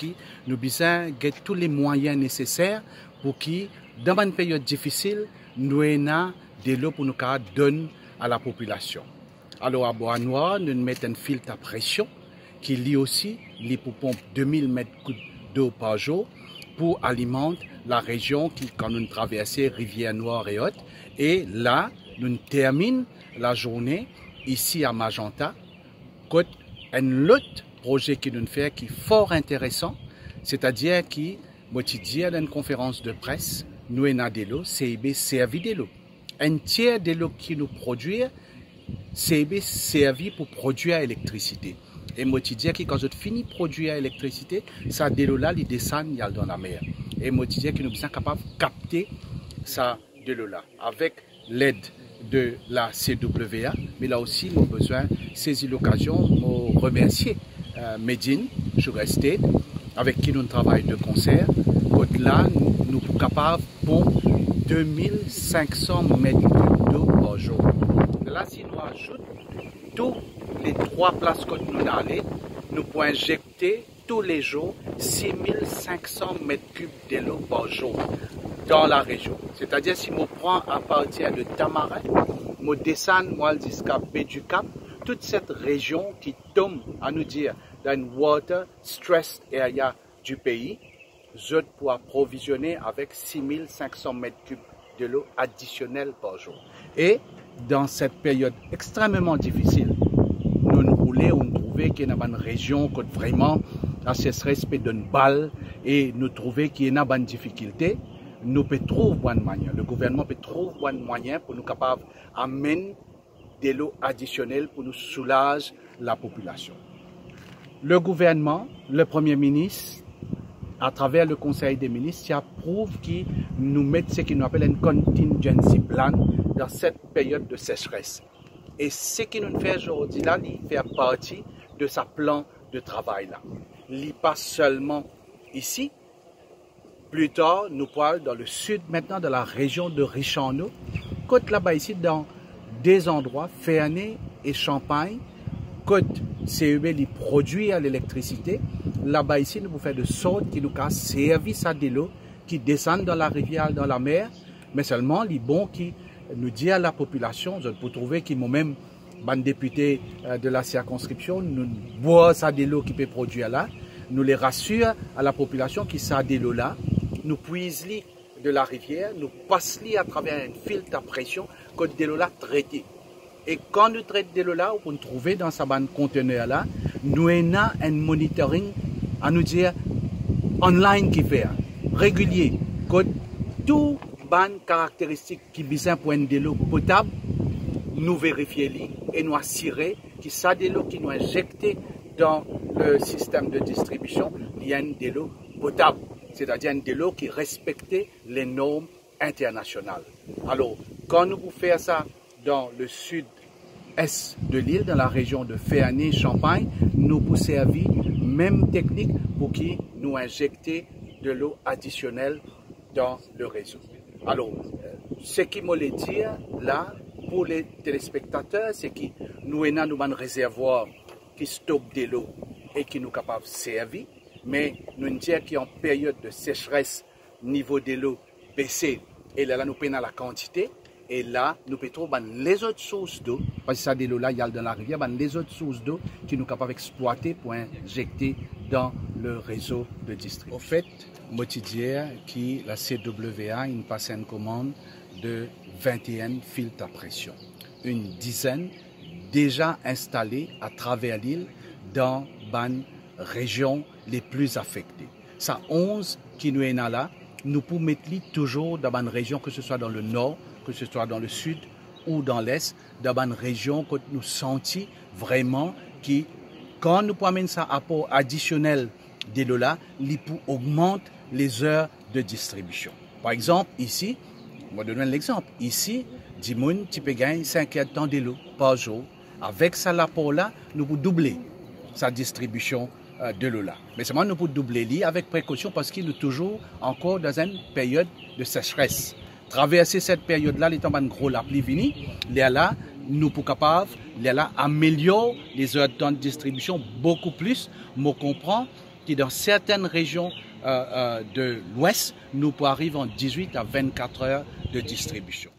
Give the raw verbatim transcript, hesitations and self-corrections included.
ki nou bizin get tou le mwayin neseser pou ki, dan bann peryod difisil, nou ena delo pou nou kapav donn a lapopilasion. Alor, a Bwa Nwar, nou met enn filt a presion ki, li osi, li pou ponp de mil met kib delo par zour pou alimant larezion ki, kan nou traverse Rivier Nwar e ot. E la, nou terminn lazourne isi a Majanta, kot enn lot proze ki nou fer ki for interesan, setadir ki, mo ti dir dan enn konferans de pres, nou ena delo, C I B servi delo. Enn tier delo ki nou prodwir, C I B servi pou prodwir elektrisite. E mo ti dir ki kan zot fini prodwir elektrisite, sa delo la, li desann, li al dan lamer. E mo ti dir ki nou bizin kapav kapte sa delo la, avek led de la C W A, me la osi, mo bizin sezi lokazion, mo remersie, eh, Made in Sugar Estate, avek ki nou travay de konser, kot la, nou, nou pou kapav ponp de mil sink san met kib delo par zour. La, si nou azout tou le trwa plas kot nou ale, nou pou inzekte tou le zour sis mil sink san met kib delo par zour dan larezion. Setadir, si mo pran apartir de Tamarin, mo desann, mo al ziska Baie du Cap, tout set rezion ki tom, anou dir, dan enn water stressed area du pei, zot pou aprovizione avek sis mil sink san met kib delo adisionel par zour. E dan set peryod extrememan difisil, nou, nou roule, nou trouve ki ena bann rezion kot vreman laseseres pe donn bal e nou trouve ki ena bann difikilte, nou pe trouv bann mwayin, le gouvernman pe trouv bann mwayin pou nou kapav amenn delo adisionel pou nou soulaz lapopilasion. Le gouvernman, le Premie Minis, atraver le Konsey de Minis, ti aprouv ki nou met seki nou apel enn contingency plan dan set peryod de seseres. E seki nou fer zordi la, li fer parti de sa plan de travay la. Li pa selman isi, Pli tar, nou pou al dan le sid aster, dan larezion de Richano, kot laba isi, dan de zandrwa, Ferney e Champagne, kot C E B li prodwir lelektrisite, laba isi, nou pou fer de sort ki nou kapav servi sa delo ki desann dan larivier, dan lamer, me selman li bon ki nou dir lapopilasion, zot pou trouve ki momem, bann depite, eh, de la sirkonskripsion, nou bwar sa delo ki pe prodwir la, nou le rasir a lapopilasion ki sa delo la, nou pwiz li de larivier, nou pas li atraver enn filt a presion kot delo la trete. E kan nou tret delo la, ou pou trouve dan sa bann kontener la, nou ena enn monitoring, anou dir, online ki fer, regilie, kot tou bann karakteristik ki bizin pou enn delo potab, nou verifie li e nou asire ki sa delo ki nou inzekte dan le sistem de distribision, li enn delo potab, setadir enn delo ki respekte le norm internasional. Alor, kan nou pou fer sa dan le sid-est de lil, dan larezion de Ferney, Champagne, nou pou servi mem teknik pou ki nou inzekte delo adisionel dan le rezo. Alor, eh, seki mo le dir la pou le telespektater, se ki nou ena nou bann rezervwar ki stok delo e ki nou kapav servi, me nou dir ki an peryod de seseres, nivo delo bese, e lerla nou pena lakantite, e la nou pe trouv bann lezot sours delo, parski sa delo la, li al dan larivier, bann lezot sours delo ki nou kapav explwate pou inzekte dan le rezo de distribision. Anfet, mo ti dir ki la C W A inn pas enn komann de vinte-enn filt a presion. Enn dizenn deza instale atraver lil dan bann rezion le pli afekte. Sa onz ki nou ena la, nou pou met li touzour dan bann rezion, ke se swa dan le nor, ke se swa dan le sid ou dan les, dan bann rezion kot nou santi vreman ki kan nou pou amenn sa apor adisionel delo la, li pou ogmant lezer de distribision. Par exanp, isi, mo donn enn lexanp, isi, dimoun ti pe gagn sink erdtan delo par zour. Avek sa lapor la, nou pou double sa distribision, eh, delo la. Me selman nou pou double li avek prekosion, parski nou touzour ankor dan enn peryod de seseres. Traverse set peryod la, letan bann gro lapli vini, lerla nou pou kapav, lerla amelior lezer de distribision boukou plis. Mo konpran Ki dan sertenn rezion, euh, euh, de Lwes, nou pou ariv an dizwit a vennkat er de distribision.